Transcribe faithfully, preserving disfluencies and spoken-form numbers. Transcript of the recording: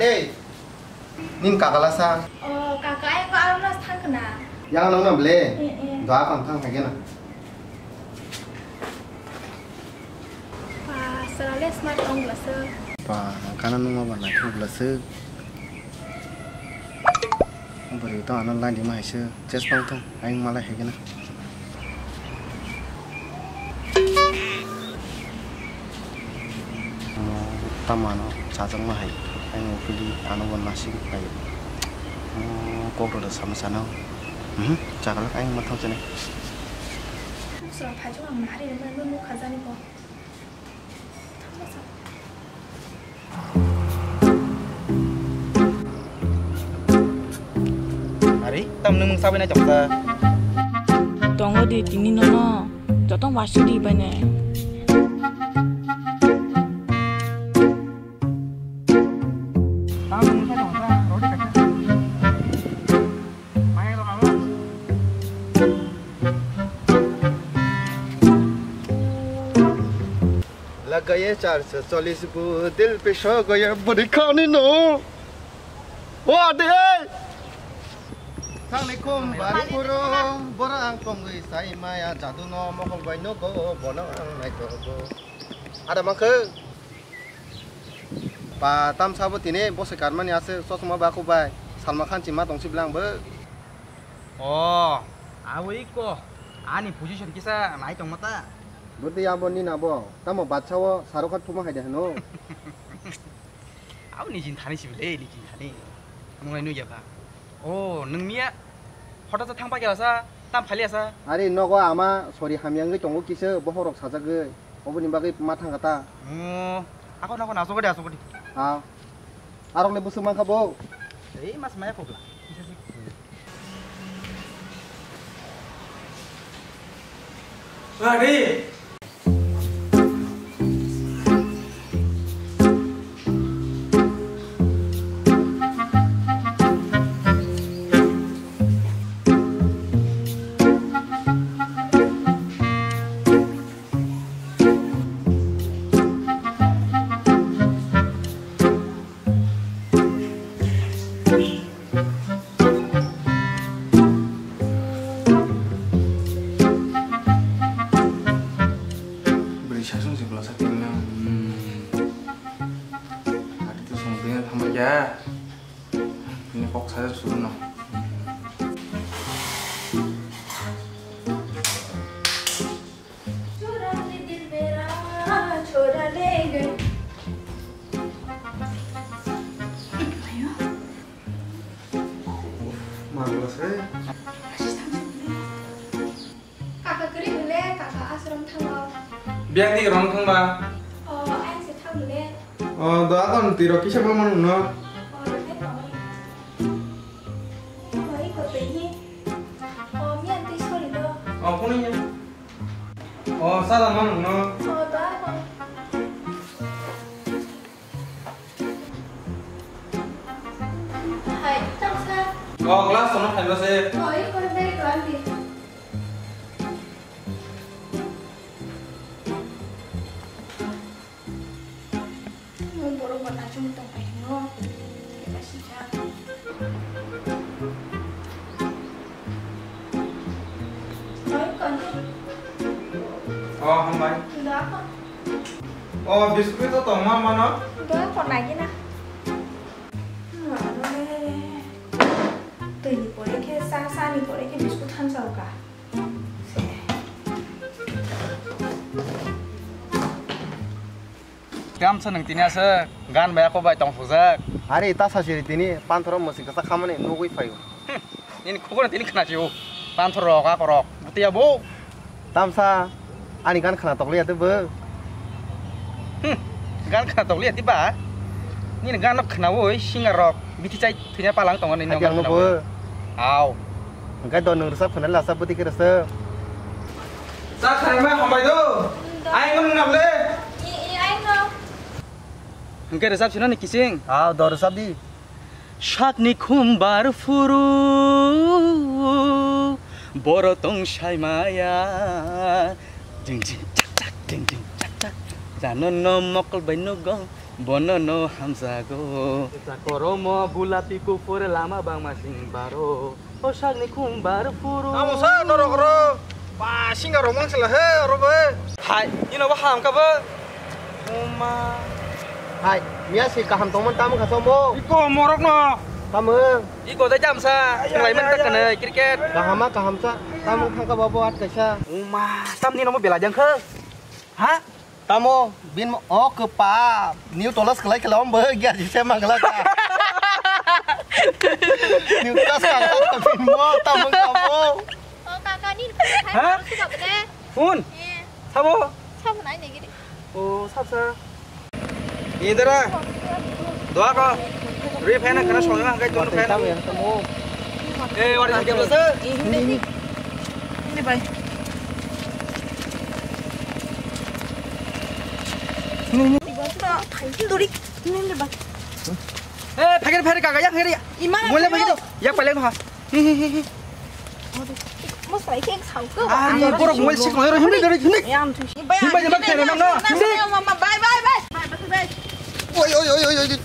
Hey, nin kaka lasa? Oh, kaka, ai ko arno thang kana? Yang nang na ble? Eh, eh. Doa kam thang hai na. Pa, sarale smart tong lasa. Pa, kana nung ma ba na thang lasa. Bwrwi to ano line rima hai se chest pang thung, ayang malai hai gana. Omo tamo ano chajakma hai, ayang uphili ano bo nasik pai. Omo kok rwda sama sana. Mhm, chagalak ayang ma thang chene. Sura phaichung ang nahari rwmani nukha jani bo. Ari, tam nung sabai na choksa. Tongo di tini nono, jotong wasu di bane. Tam nung sa choksa, rodi kaka. Lagaye char se cholis bu dil pe so goye buri khani no. O ade. Thangni kum bari puro bora ang kom gwi sai maya jadu no mokol bai no go bono ang nai to go. Ada mangkhe. Pa tam sabo tini bosai karmani ase chosma ba khubai Salma Khan chima tongsi blang bo. O, abo iko ani position kisa nai tongma ta. Bwtwi abo nina bo tamo batsa o Shahrukh Khan thuma hai de hano. Abo ni jin thani sibile ni jin thani. Nungai nugya ba. O, nung miya hoto ta thang pa kya sa, tam phali asa. Ari nogo ama sori hamya wngwi tongo kisa bohorok sajagwi. Oboni bagwi ma thang kha ta. O, ako nako nasok de asok de. Ha. Arok le busuk man kha bo. Ei mas maya kokla. Ari. Bwrwi sasung se bwlasa tongna. Hmm. Ati to song tongna thambai ya. Ini kok saja suruh no. Mangla se. Kaka kwrwi hwnle kaka ashram thango. Biyang ni rong thangba. O, ayang se thang hwnle. O, do akon twi rok kisa bo manu no. O, rok khe tong. Oi, ko twi ni. O, miyan twi sori do. O, kunu ya. O, sala manu no. O, do akon. Hai, tangsa. O, glass ono phaima se. O, i kore beri ko andi. Mo borok bo nachung tong pai no. Kita sijak. O, hambai. Da ko. O, biscuit to tongma mano? Da ko lagi na. Twi ni pore khe sa, sa ni pore khe biscuit thansa ka. Tamsa nwng tini aswk gan bai ako bai tong sujak. Ari ta sasiri tini panthoro mwsing kasa khamani nugwi phaio. Nini khukuna tini khna sio. Panthor rok ako rok. Butiya bo. Tamsa ani gan khna tokliya tei bo. Hmm. Gan khna tokliya tei ba. Nini gan no khna oi singer rok. Biti chai thwina palang tongo nini. Ang no bo. Aw. Hwnkhe do nwng rwchap khna lasa bwtwi khe rwchap. Cha khaima hambai do. Ai ngam nable. I, i, ai no. Hwnkhe rwchap sino ni kising. Aw, do rwchap di. Sakni khumbar phuru boro tong saimaya. Jing jing chak chak, jing jing chak chak. Jano no mokol bai nugo. Bono no hamjago. Koromo gulapi kufur lama bangma sing baro. O sakni khum bar phuru. Amo sa norok ro. Ba singa rok mang sila he oro be. Hai, ino ba ham ka ba. Oma. Hai, miya si kaham tongman tamo kha somo. Iko morok no. Tamo. Iko da jam sa. Nglai man tak kana cricket. Kahama kaham sa. Tamo kha ka babo at kaisa. Oma, tam ni no mo bela jang kha. Ha? Tamo bin mo o kwpa new tolas kwlai kwlai bo gya ji se mangla ka. New tas ka ka bin mo tamo ka mo. O kaka ni ko khai. Ha? Ko suka bne. Phone. Sabo. Sabo nai ne gidi. O sabsa. Idara. Doa ko. Ri fan kana song ma kai tong fan. Eh, wari jam sa. Ini bai. Eh, phagir phagir kaga ya phagir ya. Ima. Mole phagir to. Ya pale ha. Hi hi hi hi. Mo sai keng sau ko. Ah, ni borok mole sik ngai ro hindi dori hindi. Yang tu. Hindi ba jema khere nang no. Hindi. Mama bye bye bye. Bye bye bye. Oi oi oi oi oi.